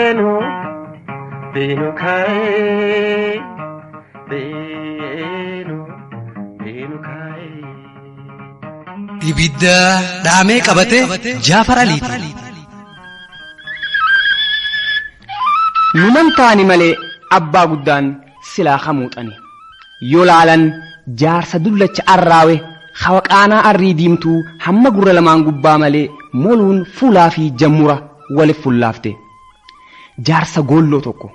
Beenu beenu kaa'ee beenu beenu kaa'ee. Ibidda dhaamee qabate Jaafar Aliiti. Numan taani malee abbaa guddaan silaa hamuuxani. Yoo laalan jaarsa dullacha arraawe hawaqaanaa arrii diimtuu hamma gurra lamaan gubbaa malee moluun fuulaa fi jammura walif fullaafte. Jaarsa goolloo tokko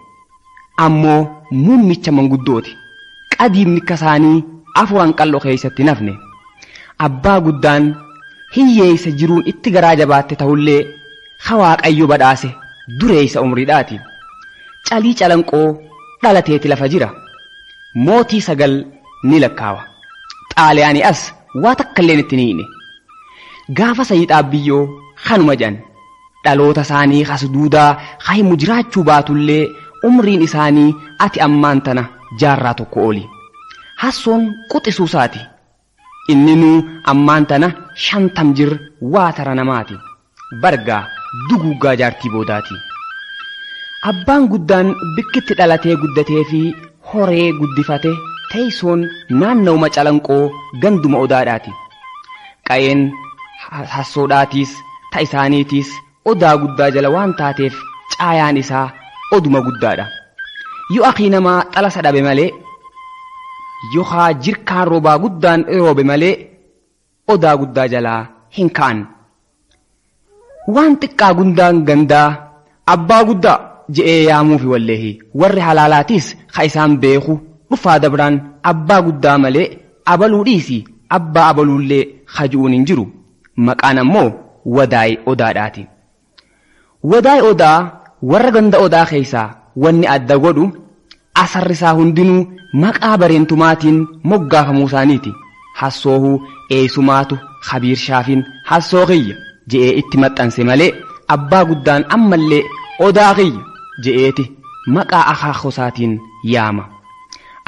ammoo muummicha manguddooti. Qadiimni kasaanii afuran qal'oo keessatti nafne. Abbaa guddaan hiyyeessa jiruun itti garaa jabaatte ta'ullee hawaaqayyo badhaase dureessa umriidhaati. Calii calanqoo dhalateeti lafa jira. Mootii sagal ni lakkaawa. Xaaliyaanii as waa takka illeen itti ni hine. Gaafa sayii dhaabbiyyoo kanuma jedhan. Dhaloota isaanii has duudaa hayimu jiraachuu baatullee umriin isaanii ati ammaan tana jaarraa tokko oli. Hassoon quxisuusaati. Inni nuu ammaan tana 50 jir waa tara namaati. Bargaa duguuggaa jaartii boodaati. Abbaan guddaan bikkitti dhalatee guddatee fi horee guddifate teessoon naannawuma calanqoo ganduma odaadhaati. Qa'een hassoodhaatiis ta isaaniitiis odaa guddaa jala waan taateef caayaan isaa oduma guddaadha. Yoo akii namaa xalasa dhabe malee yookaa jirkaan roobaa guddaan roobe malee odaa guddaa jalaa hin ka'an. Waan xiqqaa gundaan gandaa abbaa guddaa je'ee yaamuufi walleehi warri halaalaatiis ka isaan beeku dhufaa dabraan abbaa guddaa malee abaluu dhiisi abbaa abaluullee haju'uun hin jiru. Maqaan ammoo wadaay odaadhaati. Wadaay odaa warra ganda odaa keessaa wanni adda godhu asarri isaa hundinuu maqaa bareentumaatiin moggaafamuu isaaniiti. Hassoohuu eessumaatu Kabiir Shaafiin hassoo kiyya je'ee itti maxxanse malee abbaa guddaan ammallee odaa kiyya je'eeti maqaa akaakosaatiin yaama.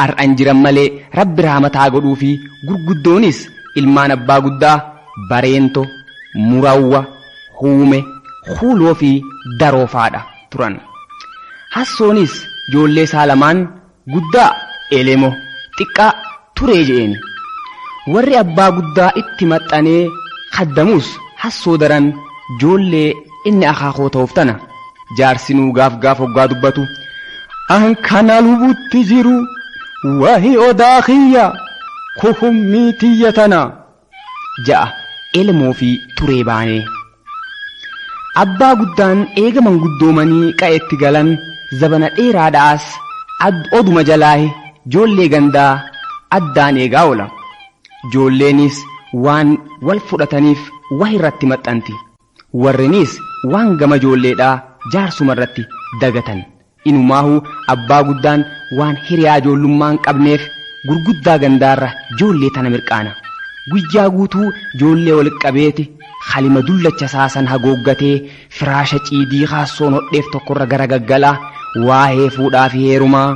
Ar'an jiran malee rabbi raamataa godhuu fi gurguddoonis ilmaan abbaa guddaa bareento, murawwa, huume, huuloo fi daroofaadha turan. Hassoonis ijoollee isaa lamaan guddaa elemo xiqqaa turee je'eeni. Warri abbaa guddaa itti maxxanee kaddamus hassoo daran ijoollee inni akaakoo ta'uuf tana. Jaarsinuu gaaf gaaf hoggaa dubbatu an kana lubutti jiru wahi odaa kiyya kuhummii tiyya tana ja'a elmoo fi turee baanee. Abbaa guddaan eega manguddoomanii qa'etti galan zabana dheeraadhaas oduma jalaahi ijoollee gandaa addaan eegaa oola. Ijoolleenis waan wal fudhataniif wah irratti maxxanti. Warreenis waan gama ijoolleedhaa jaarsuma irratti dagatan. Inumaahu abbaa guddaan waan hiriyaa ijoollummaa hin qabneef gurguddaa gandaarra ijoollee tana mirqaana. Guyyaa guutuu ijoollee wal qabeeti halima dullacha saasan hagooggatee firaasha ciidii haassoon hodheef tokkorra gara gaggalaa waa'ee fuudhaa fi heerumaa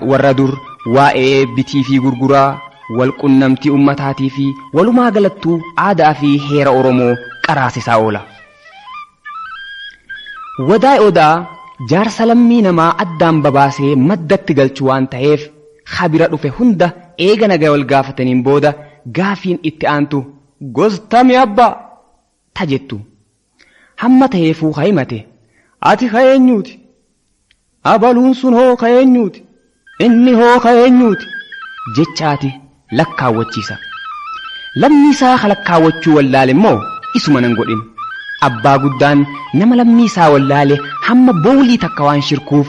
warra dur waa'ee bitii fi gurguraa wal qunnamtii ummataatii fi walumaa galattuu aadaa fi heera Oromoo qaraasisaa oola. Wadaay odaa jaarsa lammii namaa addaan babaasee maddatti galchu waan ta'eef habira dhufe hunda eega nagaa wal gaafataniin booda gaafiin itti aantu gostami abbaa ta jettu. Hamma ta'eefuu himate ati ka eenyuuti? Abaluun sun hoo ka eenyuuti? Inni hoo ka eenyuuti? Jechaati lakkaawwachiisa. Lammii isaa ka lakkaawwachuu wallaale immoo isuma nan godhin. Abbaa guddaan nama lammii isaa wallaale hamma boolii takka waan shirkuuf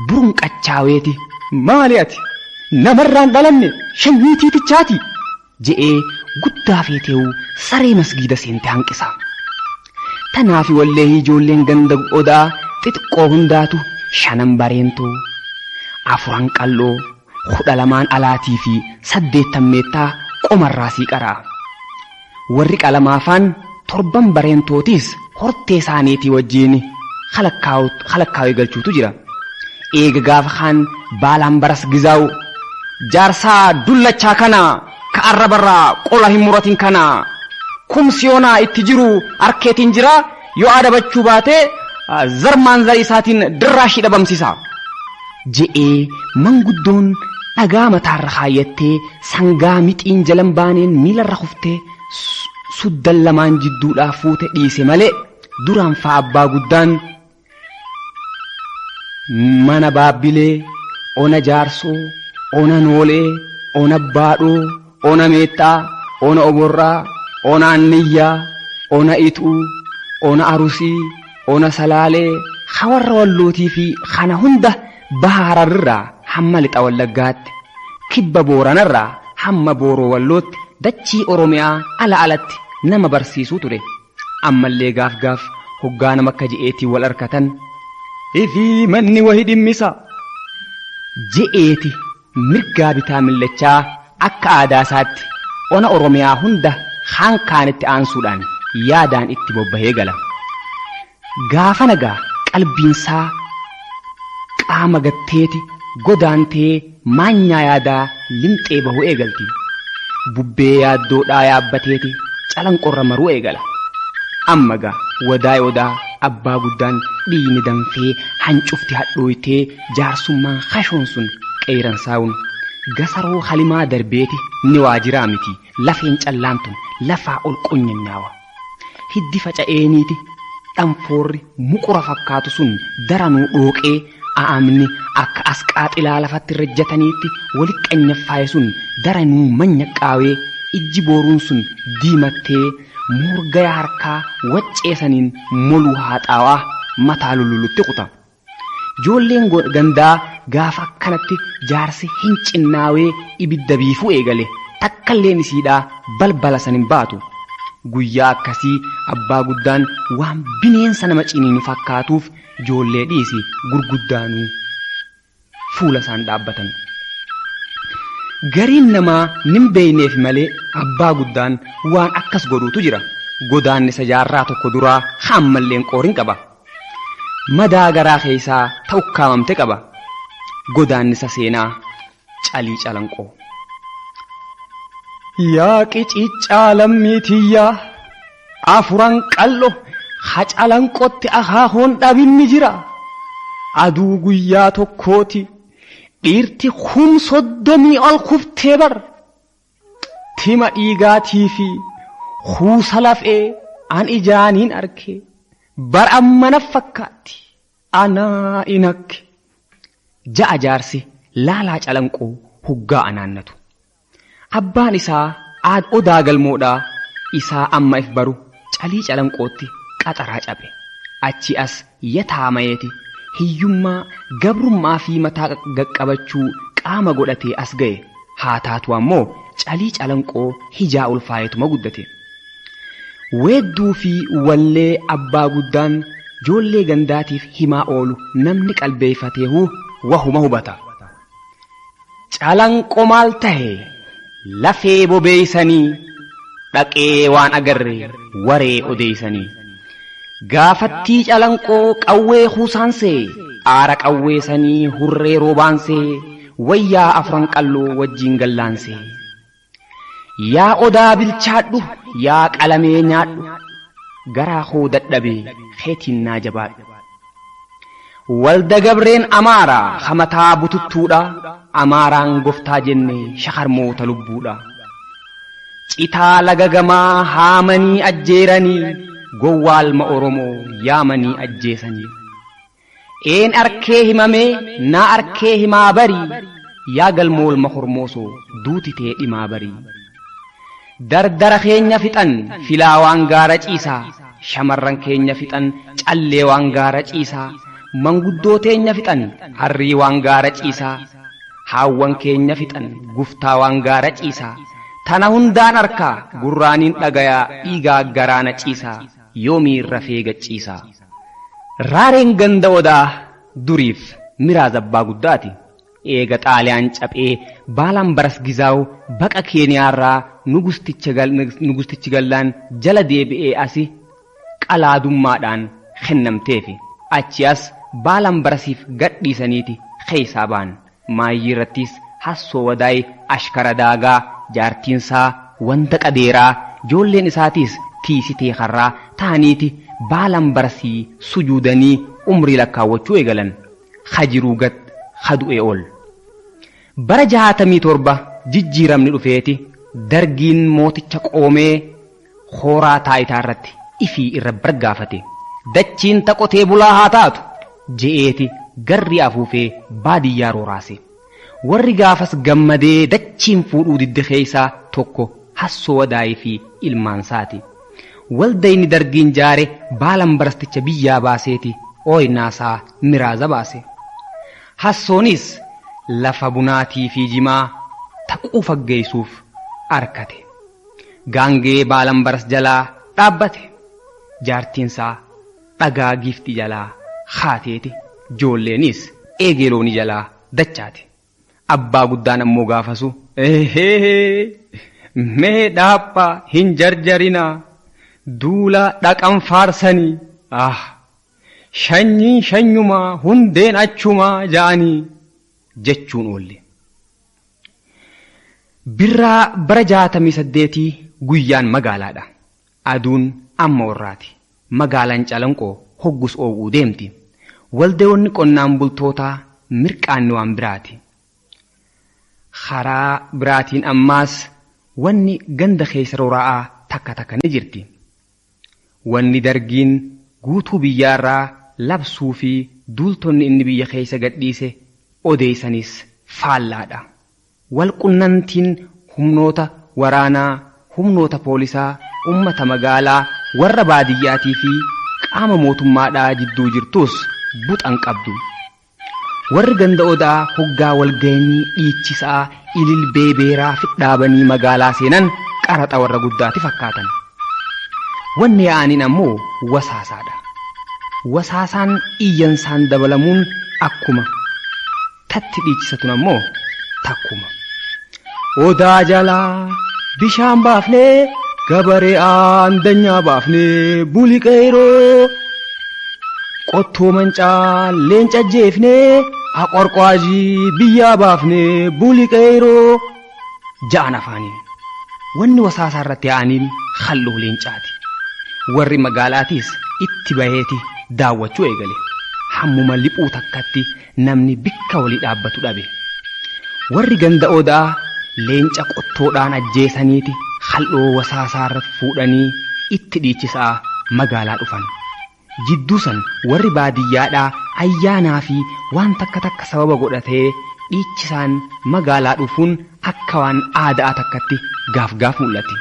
burunqachaaweeti. Maali ati? Namarraan dhalanne shanyii tiitichaati je'ee guddaa feeteewu saree masgiida seente hanqisa. Tanaafi walleehii ijoolleen ganda odaa xixiqqoo hundaatu shanan bareentoo, afuran qalloo, 12 alaatii fi 8 meettaa qomarraa sii qara'a. Warri qalamaafaan 7 bareentootis hortee isaaniitii wajjiin halakkaawee galchuutu jira. Eega gaafa kaan baalaan baras gizaawu jaarsaa dullachaa kana ka arrabarraa qola hin muratin kana kumsiyoonaa itti jiru arkeetiin jira yoo adabachuu baate Zarmaan zara isaatiin dirraashii dhabamsiisa. Je'ee manguddoon dhagaa mataarra kaayyattee sangaa mixiin jalan baaneen miilarra kuftee suddan lamaan jidduudhaa fuute dhiise malee duraan faa abbaa guddaan mana Baabbilee, ona Jaarsoo, ona Noolee, ona Baadhoo, ona Meexxaa, ona Oborraa, ona Anniyyaa, ona Ituu, ona Arusii, ona Salaalee, hawarra Wallootii fi kana hunda baha Hararrirraa hamma lixa Wallaggaatti, kibba Booranarraa hamma Booroo Wallootti dachii Oromiyaa ala alatti nama barsiisuu ture. Ammallee gaaf gaaf hoggaa nama akka je'eetii wal harkatan ifii manni wahi dhimmisa je'eeti mirgaa bitaa millachaa akka aadaa isaatti ona Oromiyaa hunda haan kaanitti aansuudhaan yaadaan itti bobbahee gala. Gaafa nagaa qalbiinsaa qaama gatteeti godaantee maanyaa yaadaa limxee bahuu eegalti. Bubbee yaaddoodhaa yaabbateeti calanqorra maruu eegala. Amma gaa wadaay odaa abbaa guddaan dhiigni danfee hancufti hadhooytee jaarsummaan hashoon sun qeeransaa'uun gasaroo halimaa darbeeti ni waajiraa miti lafeen callaan tun lafaa ol qonyanyaawa. Hiddi faca'eeniiti dhanfoorri muqura fakkaatu sun daranuu dhooqee a'amni akka asqaaxilaa lafatti rajjataniitti walitti qanyaffaaye sun daranuu manyaqqaawee ijji booruun sun diimattee morgaya harkaa wacceesaniin moluu haaxaawaa mataa lullulutti kuta. Ijoolleen gandaa gaafa akkanatti jaarsi hin cinnaawee ibidda biifuu eegale takkalleen isiidhaa balbala san hin baatu. Guyyaa akkasii abbaa guddaan waan bineensa nama ciniinu fakkaatuuf ijoollee dhiisi gurguddaanuu fuula isaan dhaabbatan. Gariin namaa nin beeyneef malee abbaa guddaan waan akkas godhuutu jira. Godaannisa jaarraa tokko duraa hammalleen qoorin qaba. Madaa garaa keessaa ta'ukkaamamte qaba. Godaannisa seenaa calii calanqoo. Yaa qiciccaa lammii tiyyaa afuran qal'o hacalanqotti akaakoon dhabinni jira. Aduu guyyaa tokkooti. Dhiirti 30 ol kuftee bar. Tima dhiigaatii fi kuusa lafee an ijaaniin arke bar amma na fakkaatti anaa inakke. Ja'a jaarsi laalaa calanqoo hoggaa anaannatu. Abbaan isaa odaa galmoodhaa isaa amma if baru calii calanqootti qaxaraa cabe. Achi as yataamayeeti. Hiyyummaa gabrummaa fi mataa qaqqabachuu qaama godhatee as ga'e haa taatu ammoo calii calanqoo hijaa ulfaayetuma guddate. Weedduu fi wallee abbaa guddaan ijoollee gandaatiif himaa oolu namni qalbeeffateehu wahuma hubata. Calanqoo maal tahe lafee bobeeysanii dhaqee waan agarre waree odeeysanii. Gaafattii calanqoo qawwee huusaansee aara qawweesanii hurree roobaansee wayyaa afran qalloo wajjiin gallaansee. Yaa odaa bilchaadhu yaa qalamee nyaadhu garaa koo dadhabee keetiin naa jabaadhu. Walda gabreen amaaraa hamataa bututtuudha amaaraan goftaa jenne shakarmoota lubbuudha. Citaa laga gamaa haamanii ajjeeranii gowwaalma Oromoo yaamanii ajjeesanii. Een arkee himamee naa arkee himaa barii yaa galmoolma hormoosoo duuti tee dhimaa barii. Dardara keenya fixan filaa waan gaara ciisaa shamarran keenya fixan callee waan gaara ciisaa manguddoo teenya fixan harrii waan gaara ciisaa haawwan keenya fixan guftaa waan gaara ciisaa tana hundaan arkaa gurraaniin dhagayaa dhiigaa garaana ciisaa yoomiin rafee gacciisaa. Raareen ganda odaa duriif miraaz abbaa guddaati. Eega xaaliyaan caphee baalaan baras gizaawu baqa keeniyaarraa nugustichi gallaan jala deebi'ee asi qalaadummaadhaan kennamteefi. Achi as baalaan barasiif gadhiisaniiti keeysaa ba'an. Maayyii irrattis hassoo wadaay ashkara daagaa jaartiinsaa wanta qadeeraa ijoolleen isaatiis tiisitee harraa ta'aniiti baalan barsii sujuudanii umrii lakkaawwachuu eegalan. Hajiruu gad hadu'e ol. Bara 67 jijjiiramni dhufeeti dargiin mooticha qoomee hooraa taayitaa irratti ifii irra bargaafate. Dachiin taqotee bulaa haa taatu je'eeti garri afuufee baadiyyaa rooraase. Warri gaafas gammadee dachiin fuudhuu didde keessaa tokko Hassoo Wadaayii fi ilmaansaati. Waldayni dargiin jaare baalan barasticha biyyaa baaseeti ooynaasaa miraaza baase. Hassoonis lafa bunaatii fi jimaa taquu faggeessuuf arkate. Gaangee baalan baras jalaa dhaabbate. Jaartiinsaa dhagaa giifti jalaa haateeti. Joolleenis eegee loonii jalaa dachaate. Abbaa guddaan ammoo gaafasu ehee mee dhaaphaa hin jarjarinaa duula dhaqan faarsanii ah shanyiin shanyumaa hundeen achumaa ja'anii jechuun oolle. Birraa bara 68 guyyaan magaalaadha. Aduun amma warraati. Magaalaan Calanqoo hoggus oowwuu deemti. Waldayoonni qonnaan bultootaa mirqaanni waan biraati. Karaa biraatiin ammaas wanni ganda keessa roraa'aa takka takka ni jirti. Wanni dargiin guutuu biyyaarraa labsuu fi duultonni inni biyya keessa gadhiise odeessanis faallaadha. Walqunnamtiin humnoota waraanaa, humnoota poolisaa, ummata magaalaa, warra baadiyyaatii fi qaama mootummaadhaa jidduu jirtus buxan qabdu. Warri ganda odaa hoggaa walga'anii dhiichisaa ililbee beeraa fidhaabanii magaalaa seenan qaraxa warra guddaati fakkaatan. Wanni yaa'aniin ammoo wasaasaadha. Wasaasaan iyyansaan dabalamuun akkuma tatti dhiichisatun ammoo takkuma. Odaa jalaa bishaan baafnee gabaree aandanyaa baafnee buli qeeroo qottoo mancaa leenca jeefnee aqorqoajii biyyaa baafnee buli qeeroo ja'an afaaniin. Wanni wasaasaa irratti yaa'aniin halluu leencaati. Warri magaalaatiis itti baheeti daawwachuu eegale. Hammuma liphuu takkatti namni bikka walii dhaabbatu dhabe. Warri ganda odaa leenca qottoodhaan ajjeesaniiti halluu wasaasaa irratti fuudhanii itti dhiichisaa magaalaa dhufan. Jidduu san warri baadiyyaadhaa ayyaanaa fi waan takka takka sababa godhatee dhiichisaan magaalaa dhufuun akka waan aadaa takkatti gaaf gaaf mul'ate.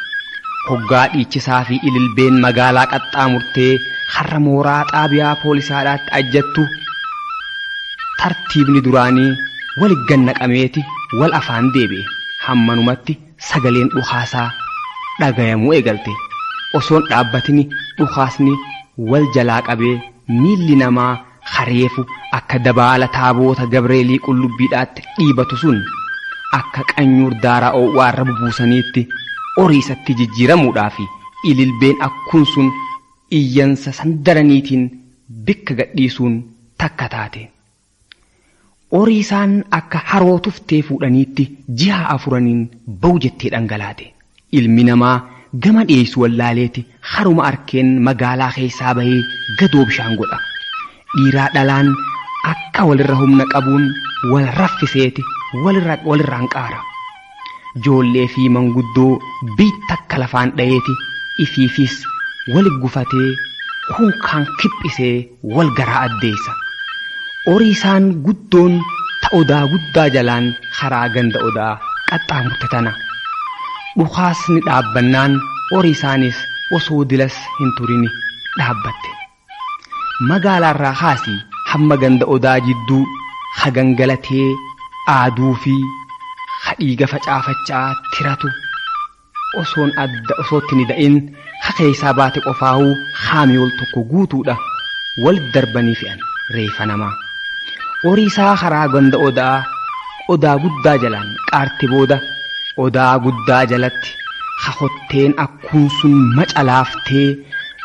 Hoggaa dhiichisaa fi ililbeen magaalaa qaxxaamurtee har'a mooraa xaabiyaa poolisaadhaatti ajjattu tartiibni duraanii wal gannaqameeti wal afaan deebi'e. Hammanumatti sagaleen dhukaasaa dhagayamuu eegalte. Osoon dhaabbatini dhukaasni wal jalaa qabee miilli namaa hareefu akka dabaala taaboota Gabreelii qullubbiidhaatti dhiibatu sun akka qanyuur daaraa oowwaarra bubuusaniitti oriisatti jijjiiramuudhaaf ililbeen akkuun sun iyyansa sandaraniitiin bikka gadhiisuun takka taate. Oriisaan akka haroo tuftee fuudhaniitti ji'a afuraniin ba'u jettee dhangalaate. Ilmi namaa gama dhiyeessu wallaaleeti haruma arkeen magaalaa keessaa bahee gadoo bishaan godha. Dhiiraa dhalaan akka walirra humna qabuun wal raffiseeti walirraan qaara. Joollee fi manguddoo biitta akka lafaan dhayeeti ifiifis wal gufatee kunkaan kiphisee wal garaa addeessa. Oriisaan guddoon ta odaa guddaa jalaan karaa ganda odaa qaxxaamurte tana. Dhukaasni dhaabbannaan oriisaanis osoo dilas hin turini dhaabbatte. Magaalaarraa kaasii hamma ganda odaa jidduu hagangalatee aaduu fi hadhiiga facaafachaa tiratu osoon adda osootti ni da'in hakeessaa baate qofaahuu haamiyool tokko guutuudha wal darbanii fe'an reefa namaa. Oriisaa karaa ganda odaa odaa guddaa jalaan qaarte booda odaa guddaa jalatti hahotteen akkuun sun macalaaftee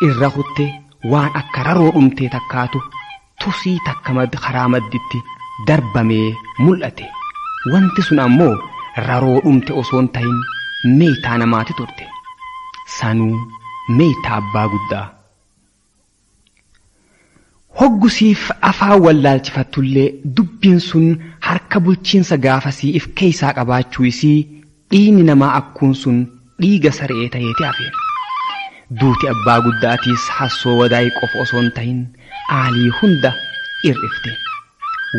irra kutte waan akka raroo dhumtee takkaatu tusii takka karaa madditti darbamee mul'ate. Wanti sun ammoo raroo dhumte osoon tahin meeytaa namaati turte. Sanuu meeytaa abbaa guddaa. Hoggusiif afaan wallaalchifattullee dubbiin sun harka bulchiinsa gaafasii if keessaa qabaachuu isii dhiigni namaa akkuun sun dhiiga saree ta'eeti hafe. Duuti abbaa guddaatiis hassoo wadaay qofa osoo hin tahin aalii hunda irrifte.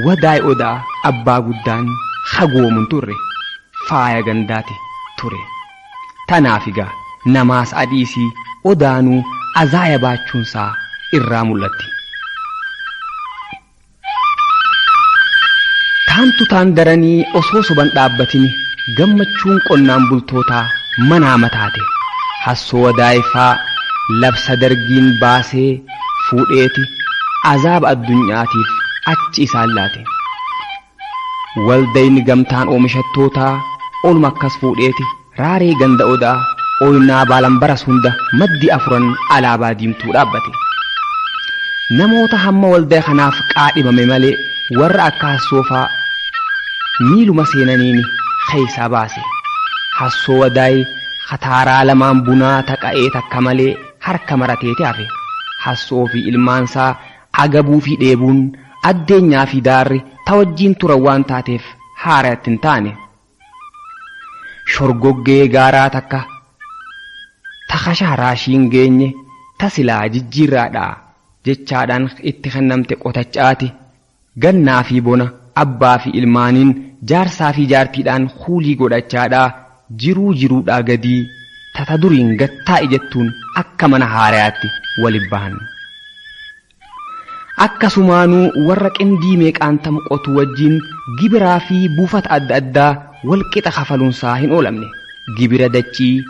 Wadaay odaa abbaa guddaan hagoomun turre faaya gandaati ture. Tanaaf egaa namaas adiisii odaanuu azaaya baachuunsaa irraa mul'atti. Taantu taan daranii osoo soban dhaabbatini gammachuun qonnaan bultootaa manaa mataate. Hassoo wadaayifaa labsa dargiin baasee fuudheeti azaaba addunyaatiif achi isaan laate. Waldayni gamtaan oomishattootaa oluma akkas fuudheeti raaree ganda odaa ooyinaa baalambaras hunda maddi afuran alaabaa diimtuu dhaabbate. Namoota hamma waldaa kanaaf qaadhimame malee warra akka hassoofaa miiluma seenaniin keessaa baase. Hassoo wadaay kataaraa lamaan bunaa taqa'ee takka malee harka marateeti hafe. Hassoo fi ilmaansaa agabuu fi dheebuun addeenyaa fi daarri ta wajjiin turan waan taateef haara itti hin taane. Shorgoggee gaaraa takka takasha raashiin geenye tasilaa jijjiirraadhaa jechaadhaan itti kennamte qotachaati. Gannaa fi bona abbaa fi ilmaaniin jaarsaa fi jaartiidhaan huulii godhachaadhaa jiruu jiruudhaa gadii tata duriin gattaa'i jettuun akka mana haarayaatti waliin bahan. Akkasumaanuu warra qindii meeqaan tamu qotu wajjin gibiraa fi buufata adda addaa walqixa kafaluunsaa hin oolamne. Gibira dachii,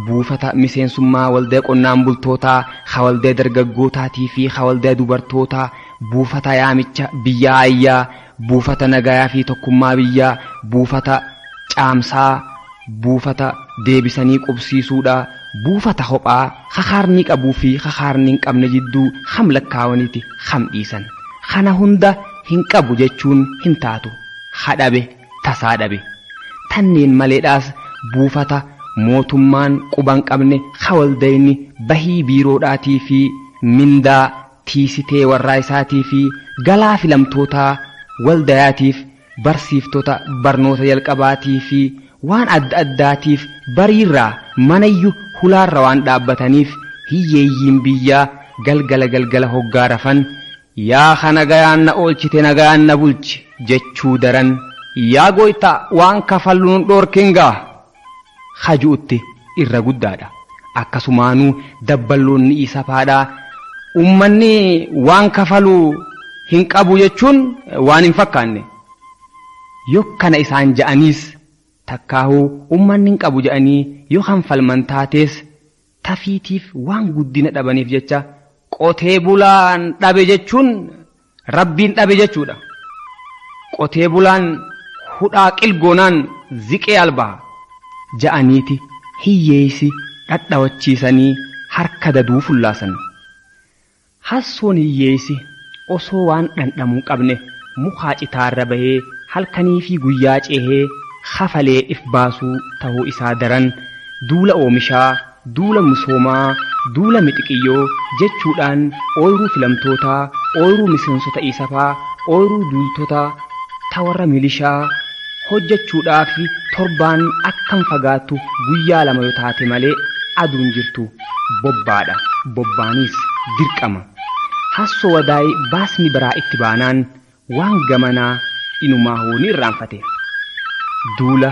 buufata miseensummaa waldaa qonnaan bultootaa, hawaldaa dargaggootaatii fi hawaldaa dubartootaa, buufata yaamicha biyyaa ayyaa, buufata nagayaa fi tokkummaa biyyaa, buufata caamsaa, buufata deebisanii qubsiisuudha, buufata hophaa kakaarni qabuu fi kakaarni hin qabne jidduu ham lakkaawaniiti ham dhiisan. Kana hunda hin qabu jechuun hin taatu. Hadhabe tasaa dhabe. Tanneen maleedhaas buufata mootummaan quba hin qabne hawaldayni bahii biiroodhaatii fi mindaa tiisitee warraa isaatii fi galaa filamtootaa waldayaatiif barsiiftota barnoota jalqabaatii fi waan adda addaatiif bariirraa manayyu hulaarra waan dhaabbataniif hiyyeeyyiin biyyaa galgala galgala hoggaa rafan yaa kana gayaan na oolchite nagayaan na bulchi jechuu daran yaa goytaa waan kafalluun dhoorkingaa hajuutti irra guddaadha. Akkasumaanuu dabballoonni isa faadhaa ummanni waan kafaluu hin qabu jechuun waan hin fakkaanne. Yokkana isaan ja'aniis takkaahuu ummanni hin qabu ja'anii yoo hanfalman taatees tafiitiif waan guddina dhabaniif jecha qotee bulaan dhabe jechuun rabbiin dhabe jechuudha. Qotee bulaan hudhaa qilgoonaan ziqee albaa ja'aniiti hiyyeessi dhadhawachiisanii harka daduu fullaasan. Hassoon hiyyeessi osoo waan dhandhamuu qabne mukaa citaarra bahee halkanii fi guyyaa ceehee hafalee if baasuu ta'uu isaa daran duula oomishaa, duula misoomaa, duula mixiqiyyoo jechuudhaan ooyiruu filamtootaa, ooyiruu miseensota isafaa, ooyiruu duultotaa, tawarra milishaa hojjechuudhaaf torbaan akkam fagaattu guyyaa lama yoo taate malee aduun jirtu bobbaadha. Bobbaanis dirqama. Hassoo wadaay baasni biraa itti baanaan waan gamanaa inumaa ni irraanfate. Duula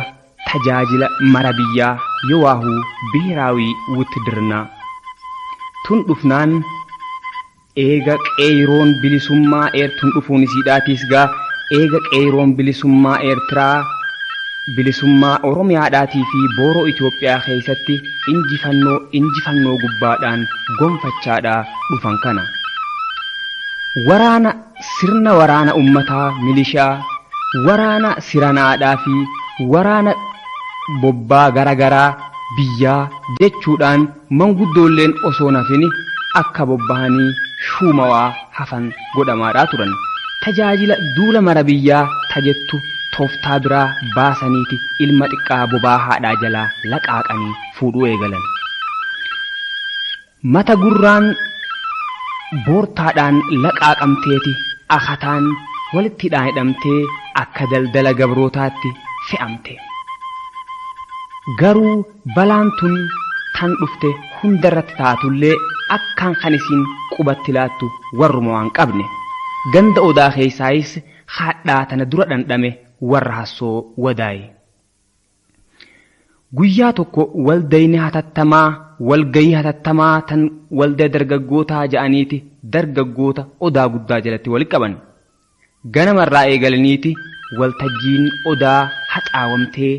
tajaajila mara biyyaa yoo waahuu biheeraawii wuttidirnaa. Tun dhufnaan eega qeeyroon bilisummaa eertuun dhufuun isiidhaatiis gaa eega qeeyroon bilisummaa eertiraa bilisummaa oromiyaadhaatii fi booroo Itoophiyaa keessatti injifannoo injifannoo gubbaadhaan gonfachaadhaa dhufan kana. Waraana sirna waraana ummataa milishaa, waraana siranaadhaa fi waraana bobbaa garagaraa biyyaa jechuudhaan manguddoolleen osoo nafini akka bobbahanii shuumawaa hafan godhamaadhaa turan. Tajaajila duula mara biyyaa tajettu tooftaa biraa baasaniiti ilma xiqqaa bobaa haadhaa jalaa laqaaqanii fuudhuu eegalan. Mata gurraan Boortaadhaan laqaaqamteeti akataan walitti hidhamtee akka daldala gabrootaatti fe'amte. Garuu balaan tun tan dhufte hundarratti taatullee akkaan kan isiin qubatti laattu warruma waan qabne. Ganda odaa keessaayis haadhaa tana dura dhandhame warra hassoo wadaaye. Guyyaa tokko waldayni hatattamaa walgayii hatattamaa tan waldaa dargaggootaa ja'aniiti dargaggoota odaa guddaa jalatti walitti qaban. Ganamarraa eegalaniiti waltajjiin odaa haxaawamtee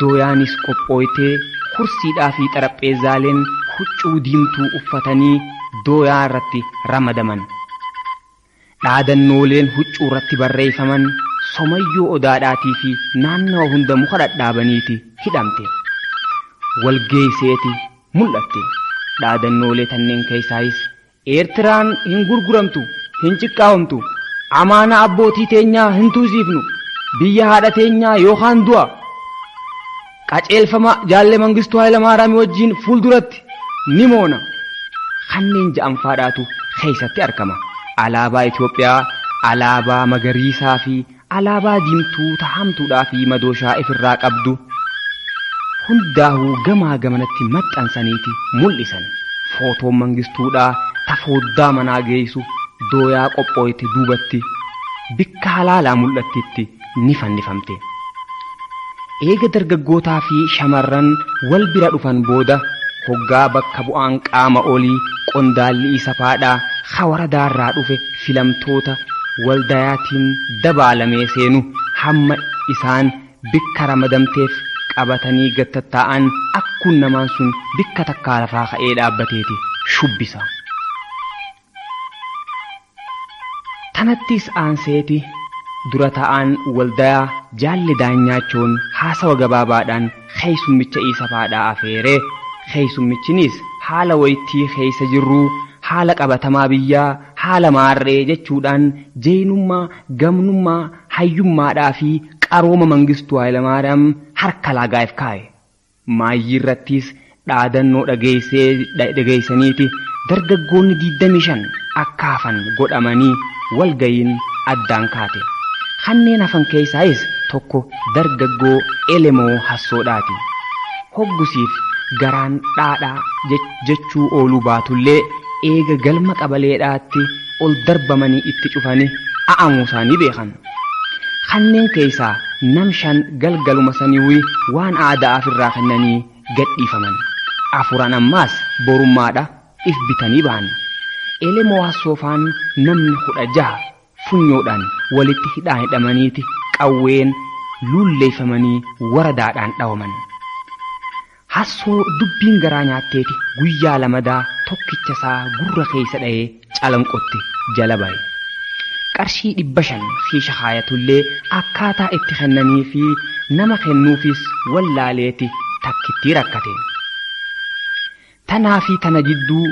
dooyaanis qophooytee kursiidhaa fi xarapheezaaleen huccuu diimtuu uffatanii dooyaa irratti ramadaman. Dhaadannooleen huccuu irratti barreeffaman somayyoo odaadhaatii fi naannawa hunda muka dhadhaabaniiti hidhamte. Walgeeyseeti mul'atte. Dhaadannoolee tanneen keessaayis Eertiraan hin gurguramtu, hin ciqqaawamtu, amaana abbootii teenyaa hin tuusiifnu, biyya haadha teenyaa yookaan du'a. Qaceelfama jaalle Mangistuu Hayilamaariyaamii wajjin fuulduratti ni moona. Kanneen ja'anfaadhaatu keessatti argama. Alaabaa Itoophiyaa, alaabaa magariisaa fi alaabaa diimtuu tahamtuudhaa fi madooshaa ifirraa qabdu hundaa'uu gamaa gamanatti maxxansaniiti mul'isan. Footoon Mangistuudhaa tafooddaa manaa geessu dooyaa qophooyte duubatti bikka halaalaa mul'attitti ni fannifamte. Eega dargaggootaa fi shamarran wal bira dhufan booda hoggaa bakka bu'aan qaama olii qondaalli isa faadhaa hawara daarraa dhufe filamtoota waldayaatiin dabaalamee seenu hamma isaan bikka ramadamteef qabatanii gattattaa'an akkuun namaan sun bikka takkaa lafaa ka'ee dhaabbateeti shubbisa. Tanattis aanseeti dura ta'aan waldayaa jaalli daanyaachoon haasawa gabaabaadhaan keessummicha isa faadhaa afeeree keessummichinis haala waytii keessa jirruu haala qabatamaa biyyaa haala maarree jechuudhaan jeenummaa gamnummaa hayyummaadhaa fi qarooma Mangistuu Hayilamaariyaam harka laagaa'eef kaa'e. Maayyii irrattis dhaadannoo dhageessaniiti dargaggoonni 25 akka hafan godhamanii walgayiin addaan kaate. Kanneen hafan keessaayis tokko dargaggoo Elemoo Hassoodhaati. Hoggusiif garaan dhaadhaa jechuu ooluu baatullee eega galma qabaleedhaatti ol darbamanii itti cufanii a'amuu isaanii beekan. Kanneen keessaa nam shan galgaluma sanii waan aadaa ofirraa kennanii gadhiifaman. Afuran ammaas borummaadha if bitanii ba'an. Elemoo Hassoofaan namni 16 funyoodhaan walitti hidhaan hidhamaniiti qawween lulleeffamanii waradaadhaan dhawaman. Hassoo dubbiin garaa nyaatteeti guyyaa lamadaa tokkicha isaa gurra keessa dha'ee calanqotti jala ba'e. Qarshii 500 kiisha haayatullee akkaataa itti kennanii fi nama kennuufis wallaaleeti takkittii rakkate. Tanaa fi tana jidduu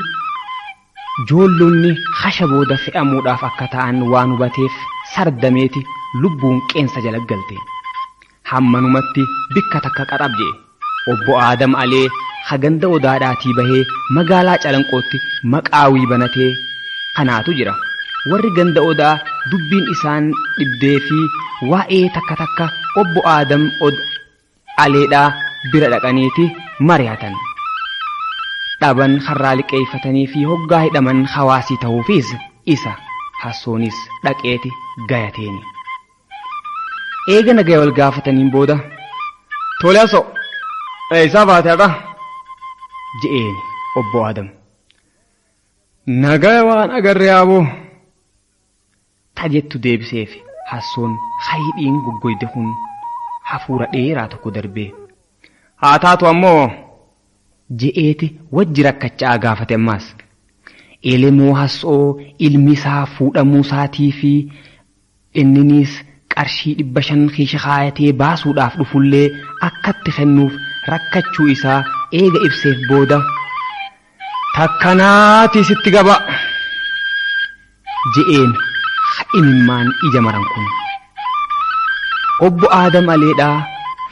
joollonni hasha booda fe'amuudhaaf akka ta'an waan hubateef sardameeti lubbuun qeensa jala galte. Hammanumatti bikka takka qaxab je'e. Obbo Aadam Alee haganda odaadhaatii bahee magaalaa Calanqootti maqaawii banatee kanaatu jira. Warri ganda odaa dubbiin isaan dhibdee fi waa'ee takka takka obbo Aadam Aleedhaa bira dhaqaniiti mari'atan. Dhaban harraa liqeeffatanii fi hoggaa hidhaman hawaasii ta'uufis isa hassoonis dhaqeeti gayateeni. Eega nagaya wal gaafataniin booda tole hassoo eessaa baate har'a je'eeni obbo Aadam. Nagaya waan agarre yaaboo tajettu deebiseef hassoon hayidhiin goggoyde kun hafuura dheeraa tokko darbee haa taatu ammoo je'eeti wajji rakkachaa gaafate ammaas. Elemoo Hassoo ilmi isaa fuudhamuu isaatii fi inniniis qarshii 500 kiisha kaayatee baasuudhaaf dhufullee akkatti kennuuf rakkachuu isaa eega ibseef booda takkanaati sitti gaba je'een ha'imimmaan ija maran kun. Obbo Aadam Aleedhaa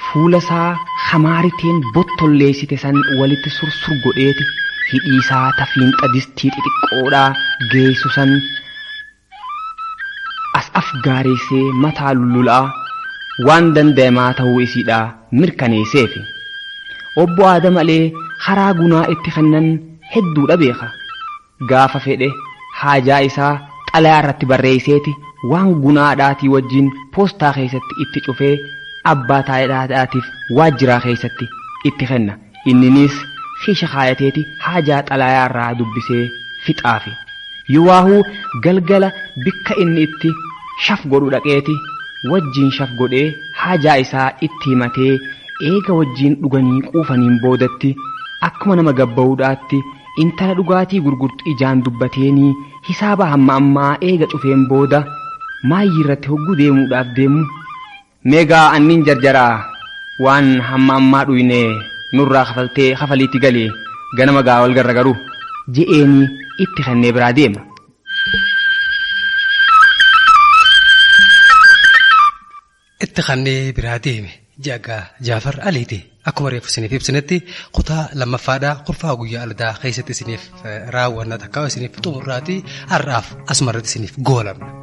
fuula isaa hamaariteen bottolleessite san walitti sursur godheeti Hidhiisaa tafiinxa distii xixiqqoodhaa geessu san as afgaareessee mataa lullulaa waan danda'amaa ta'uu isiidhaa mirkaneesseefi. Obbo Aadam Alee karaa gunaa itti kennan hedduudha beeka. Gaafa fedhe haajaa isaa xalayaa irratti barreesseeti waan gunaadhaatii wajjin poostaa keessatti itti cufee abbaa taayidaadhaatiif waajjiraa keessatti itti kenna. Inninis kiisha kaayateeti haajaa xalayaa irraa dubbisee fixaafi. Yuwaahuu galgala bikka inni itti shaf godhu dhaqeeti wajjin shaf godhee haajaa isaa itti himatee eega wajjin dhuganii quufaniin boodatti akkuma nama gabba'uudhaatti intala dhugaatii gurgurtu ijaan dubbateenii hisaaba hamma ammaa eega cufeen booda maayyii irratti hogguu deemuudhaaf deemu. Meegaa annin jarjaraa waan hamma ammaa dhuyne nurraa kafaltee kafaliitti galee ganama gaa wal garra garuu je'eenii itti kennee biraa deema. Itti kennee biraa deeme jagaa Jaafar Aliiti. Akkuma reefu isiniif ibsinetti kutaa lammaffaadhaa kurfaa guyyaa aldaa keessatti isiniif raawwanna takka isiniif xumurraati har'aaf asumarratti isiniif goolamna.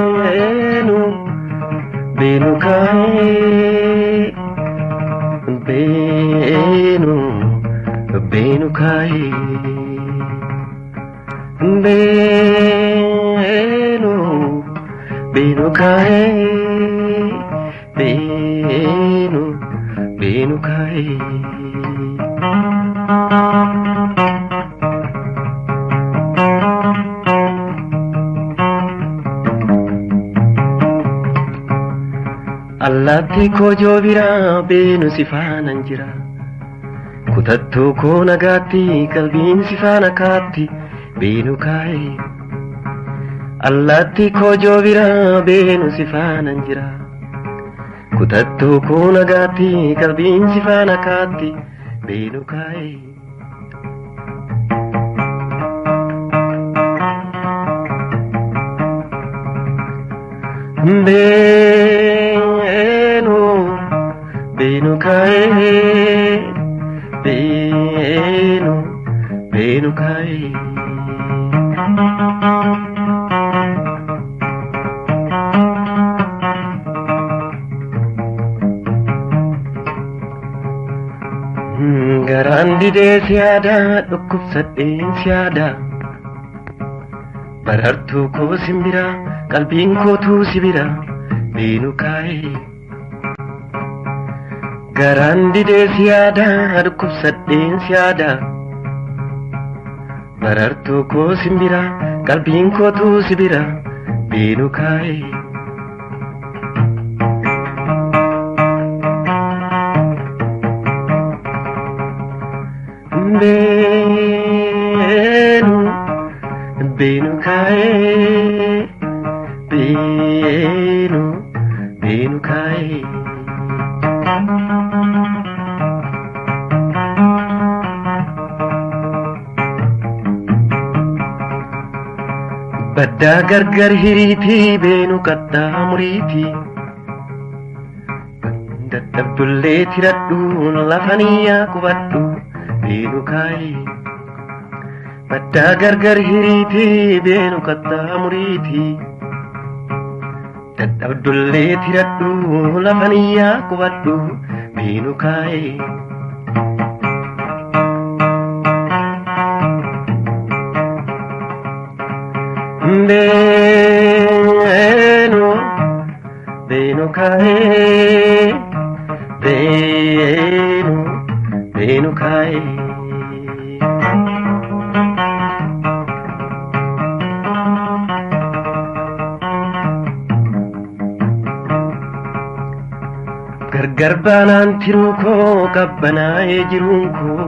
Beenu beenu kaayee beenu beenu kaayee beenu beenu kaayee beenu beenu kaayee. Allaattii koo joobiraa beenu si faanan jira. Kutattuu koo nagaatti qalbiin si faana kaatti beenu kaa'e. Allaattii koo joobiraa beenu si faanan jira. Kutattuu koo nagaatti qalbiin si faana kaatti beenu kaa'e. Beenu beenu kaa'ee beenu beenu kaa'ee. Garaan didee si yaada dhukkubsadheen si yaada. Barartuu koo simbira qalbiin kootuu si bira beenu kaa'ee. Garaan didee si yaada dhukkubsadheen si yaada. Barartuu koo simbira qalbiin kootuu si bira beenu kaa'ee. Beenu beenu kaa'ee beenu beenu kaa'ee. Baddaa gargar hiriitii beenu qaxxaamuriitii. Dadhabdullee tiradhuun lafaniyyaa qubadhu beenu kaa'ee. Baddaa gargar hiriitii beenu qaxxaamuriitii. Dadhabdullee tiradhu lafaniyyaa qubadhu beenu kaa'ee. Beenu beenu kaa'ee beenu beenu kaa'ee. Gargar baanaan tiruu koo qabbanaa'ee jiruun koo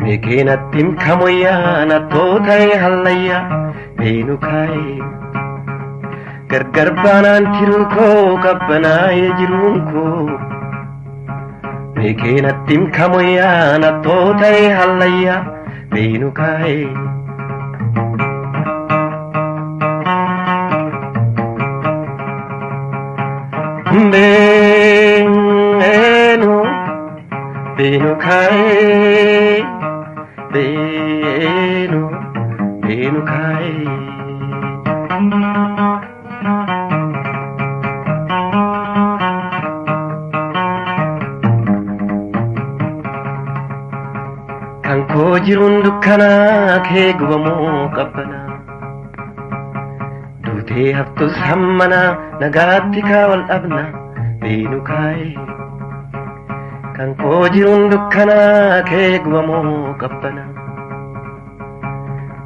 meekeenatti kamoyyaa nattoo ta'ee hallayyaa beenu kaa'ee. Gargar baanaan tiruu koo qabbanaa'ee jiruun koo meekeenatti kamoyyaa nattoo ta'ee hallayyaa beenu kaa'ee. Beenu kaa'ee beenu beenu kaa'ee. Kan koo jiruun dukkanaa kee gubamoo qabbanaa duutee haftus hammanaa nagaatti kaa wal dhabna beenu kaa'ee. Kan koo jiruun dukkanaa kee gubamoo qabbanaa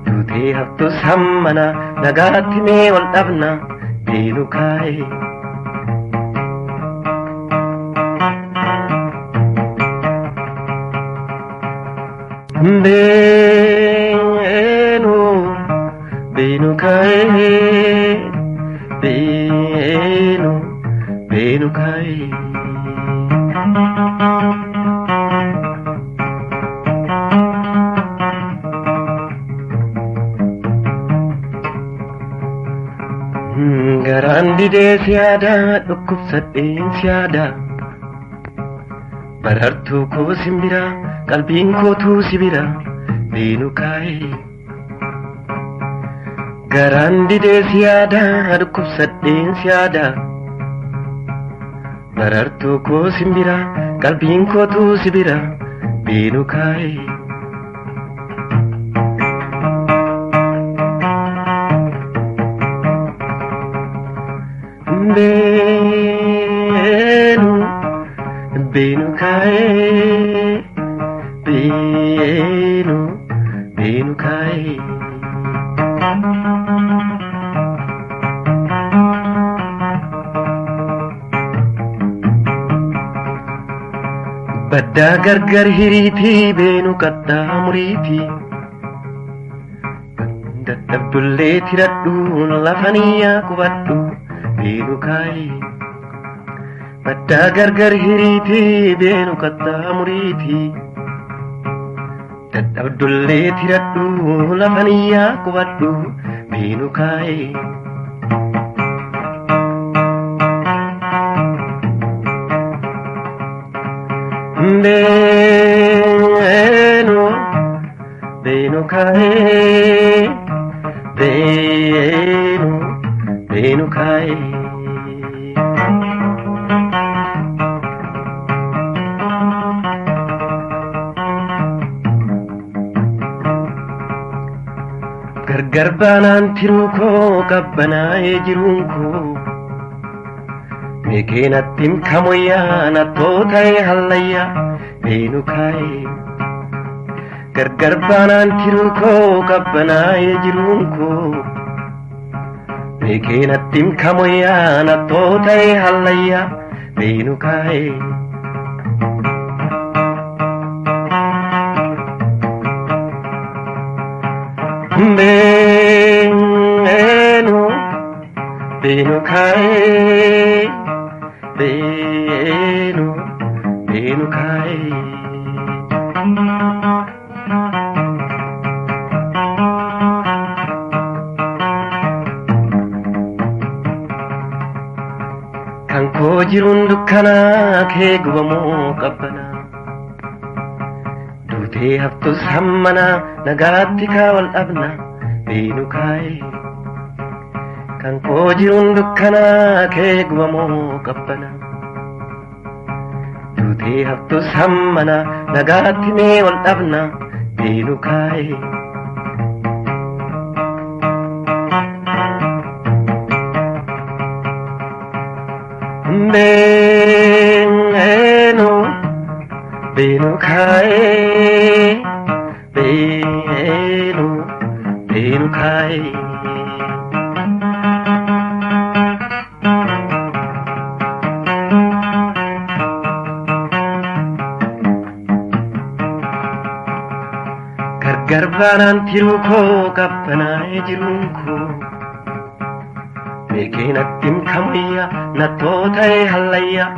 duutee haftus hammanaa nagaatti mee wal dhabna beenu kaa'ee. Beenu beenu kaa'ee beenu beenu kaa'ee. Garaan didee si yaadaa dhukkubsadheen si yaadaa barartuu koo simbiraa qalbiin kootuu si bira beenu kaa'ee. Garaan didee si yaadaa dhukkubsadheen si yaadaa barartuu koo simbiraa qalbiin kootuu si bira beenu kaa'ee. Beenu beenu kaa'ee beenu beenu kaa'ee. Baddaa gargar hiriitii beenu qaxxaamuriitii dadhabdullee tiradhuun lafaniyyaa qubadhu beenu kaa'ee. Baddaa gargar hiriitii beenu qaxxaamuriitii dadhabdullee tiradhu lafaniyyaa qubadhu beenu kaa'ee. Beenu beenu kaa'ee beenu beenu kaa'ee. Gargar baanaan tiruu koo qabbanaa'ee jiruun koo meekee natti kamoyyaa nattoo ta'ee hallayyaa beenu kaa'ee. Gargar baanaan tiruu koo qabbanaa'ee jiruun koo meekee natti kamoyyaa nattoo ta'ee hallayyaa beenu kaa'ee. Beenu beenu kaa'ee beenu beenu kaa'ee. Kan koo jiruun dukkanaa kee gubamoo qabbanaa duutee haftus hammanaa nagaatti kaa wal dhabna beenu kaa'ee. Kan koo jiruun dukkanaa kee gubamoo qabbanaa duutee haftus hammanaa nagaatti mee wal dhabna beenu kaa'ee. Beenu beenu kaa'ee beenu beenu kaa'ee. Gargar baanaan tiruu koo qabbanaa'ee jiruun koo meekee natti kamoyyaa nattoo ta'ee hallayyaa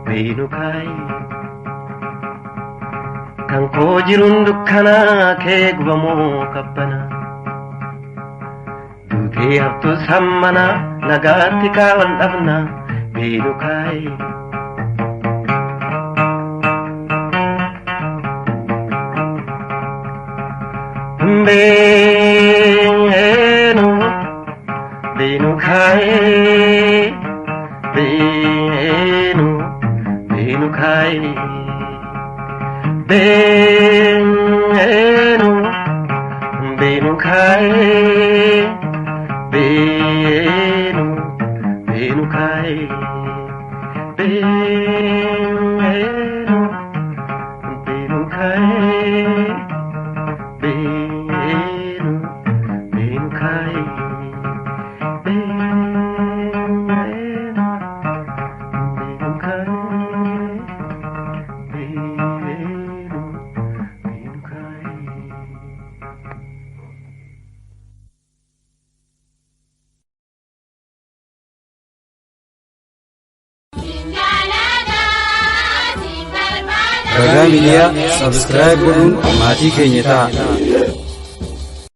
beenu kaa'ee. Kan koo jiruun dukkanaa kee gubamoo qabbanaa duutee haftus hammanaa nagaatti kaa wal dhabnaa beenu kaa'ee. Beenu beenu kaayee beenu beenu kaayee beenu beenu kaayee beenu beenu kaayee beenu beenu kaayee beenu beenu kaayee beenu beenu kaayee beenu beenu kaayee. Ragaa Miidiyaa Sabskiraayib godhuun maatii keenya ta'a.